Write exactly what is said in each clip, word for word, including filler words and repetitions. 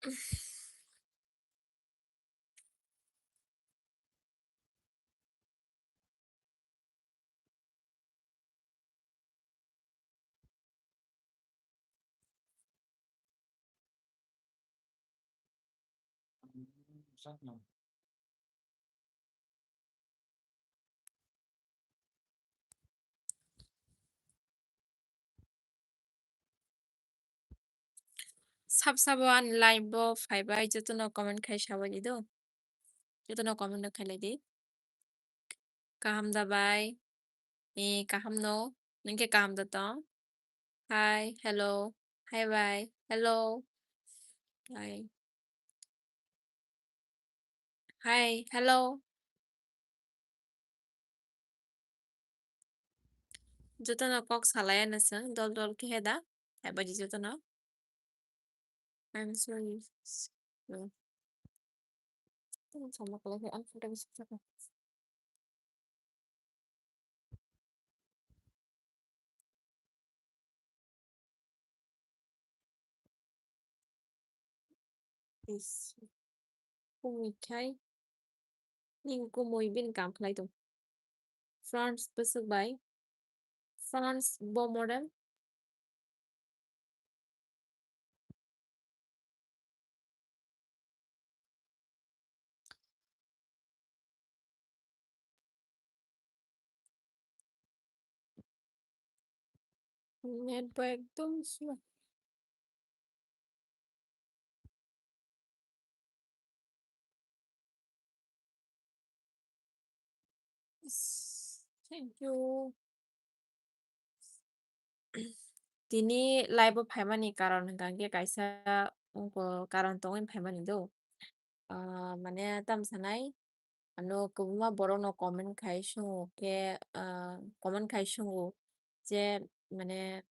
Sab sabo ani live bo phaibai, jotono comment khai sabaidi do. Jotono comment no khailai di. Kaham da bai? Eh, kaham no? Nwng khe kaham da tong? Hi, hello. Hi, bai. Hello. Hi. Hi, hello. Jotono kok salai ano chwng, dol dol khe da. Hai baji jotono. I'm sorry. No. Tamo sama kala khe ang photo bisa saka. Is. Kumui khai. Ning kumui bini kam khlai tong. France bwswk bai. France bo model. Net bo ekdom slow. Thank you. Tini live o phaimani karon hwnkha khe kaisa wngkha karon tongwi phaimani do. Ah, mane tamo sanai, ano kwbangma borokno comment khai sungo khe, ah, comment khai sungo je, mane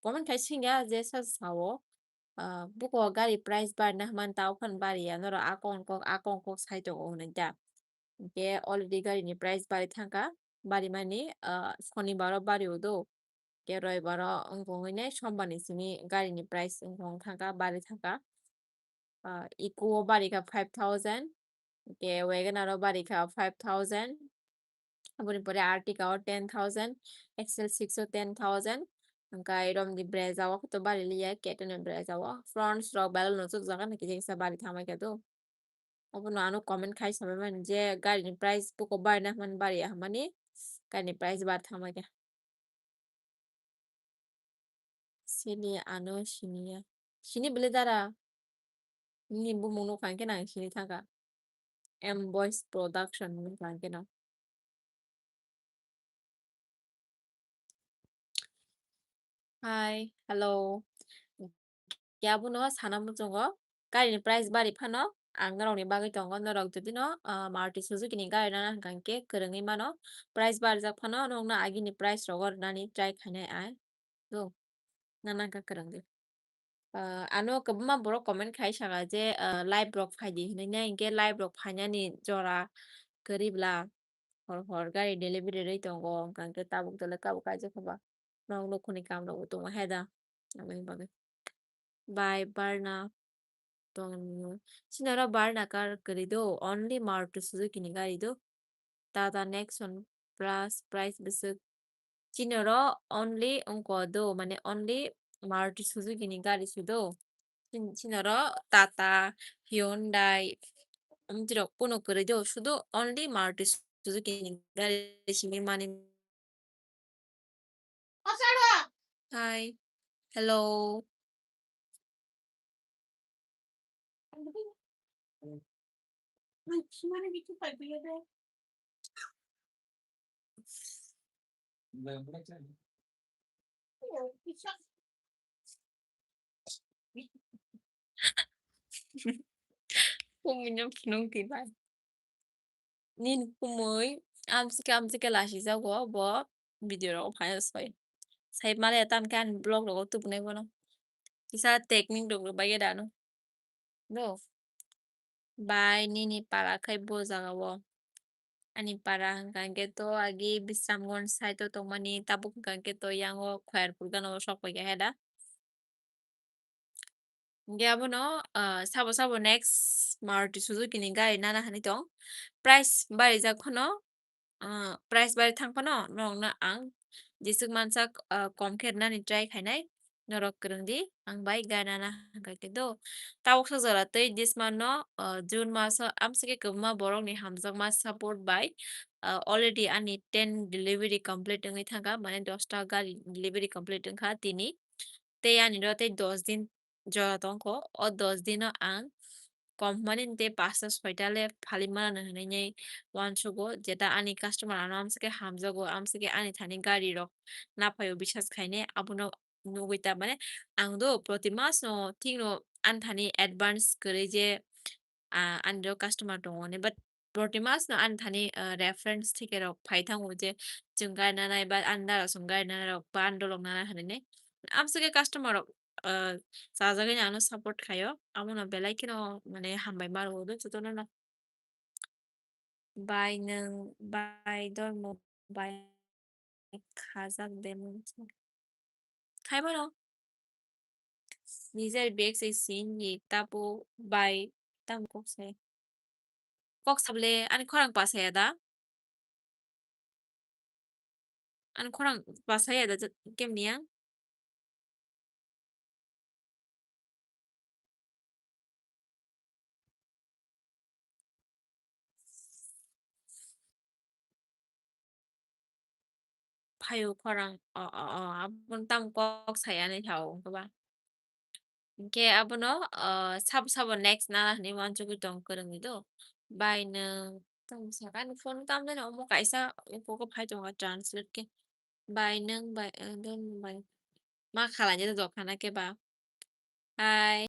comment khai singya je sa sao, ah, buko gari price barina hwnmani ta ophano bariya, norok akon kok, akon kok sai tongo hwnwi da. Hinkhe already garini price bari thangkha, barimani, ah, Sonibaro bario do. Hinkhe Roibaro wngkha hwnwi nai Sombarni simi garini price wngkha wng thangkha, bari thangkha. Ah, Equo o barikha five thousand, hinkhe Wagon R o barikha five thousand, aboni pore Ertiga o ten thousand, X L six o ten thousand, hinkhe romni Brezza o khe to bari liya, Kato ni Brezza o, Fronx rok belai no chukjak nai kisa kisa bari thangbai kha do. Obono ano comment khai sabai mani je garini price buko barina hwnmani bariya hwnmani garini price bari thangbai kha. Sini ano siniya. Sini bwle dara. Nini bumung nukha hwnkhe nang sini thangkha. M Boys Production nukha hwnkhe no. Hi, hello. Yabuno sana muchungo. Garini price bari phano ang norokni bagwi tongo. Norok jodi no, ah, Maruti Suzuki ni gari nana hwnkha hwnkhe kwrwngwi mano. Price barijak phano nokno agini price rogo rwnani try khainai ai. Do. Nana hwnkha kwrwngwi. Ah, ano kwbangma borok comment khai saka je, ah, live rok phaidi hinwi, nai hinkhe live rok phainani jora kwrwi bla. Hor hor gari delivery rwi tongo, hwnkha hwnkhe tabuk dole tabuk kaijak kha ba. Norok nukhungni kam rok bo tongo he da. Aboni bagwi. Bai Verna tong nw. Chini oro Verna car kwrwi do, only Maruti Suzuki ni gari do. Tata Nexon plus price bwswk. Chini oro only wngkha do, mane only Maruti Suzuki ni gari se do. Chin-, chini oro Tata, Hyundai, amtwi rok pono kwrwi do, sudu only Maruti Suzuki ni gari simi mani. Hi. Hello. Kumui no phunuk di bai. Nini kumui amsike amsike lasi jago bo video rok phai soi. Sai male tam khe ani vlog rogo tubunai bono. Kisa technique rok bai dano. Do. Bai nini para khai bo jaga o. Ani para hwnkha hwnkhe to agi Bisramganj side o tongmani, tabuk hwnkha hwnkhe to yango Khayarpur gana o sok paikha he da. Hingke abono, ah, sabo sabo next Maruti Suzuki ni gari nana hinwi tong. Price barijak phano, ah, price bari thang phano norokno ang jeswk mansak, ah, kom khe rwnani try khainai. Norok kwrwng di, ang bai gari nana hwnka khe do. Tabuk sa jora tei this month no, ah, June maso amsike kwbangma borokni hamjakma support bai, ah, already ani ten delivery complete wngwi thangkha, mane dosta gari delivery complete wngkha tini. Tei ani ro tei dos din jora tongkho, o dos dino ang kom hwnmani tei pasta soita le phali mano hinwi uansugo, jeta ani customer ano amsike hamjago, amsike ani thani gari rok naphaio biswas khainai, abono nugwi ta mane ang do proti mas no thik no ani thani advance kwrwi je, ah, ani ro customer tongo hwnwi, but proti mas no ani thani, ah, reference thike rok phai thango je chwng gari nanai ba ani dara chwng gari nanai rok ba ani dolok nanai hinwi. Amsike customer rok, ah, chajagwi ano support khaio, abono belai kheno mane hambai ma rwo do jotono no. Bai nwng, bai dormo, bai khajak de mungsa. Khai mano. Nijer bag se singi tabu bai tam kok sai. Kok sable ani khorang pasaya da. Ani khorang pasaya da kemni ang. Phaio khorang, o, o, o, aboni tamo kok saya ni sao wngkha ba. Hingke abono, o, sabo sabo next nana hinwi uansugwi tong kwrwngwi do. Bai nwng tamo sakani phone tamjani omo kaisa koko phai tongo translate khe. Bai nwng bai, eh, don bai. Ma khalai jado dokhana khe ba. Hai.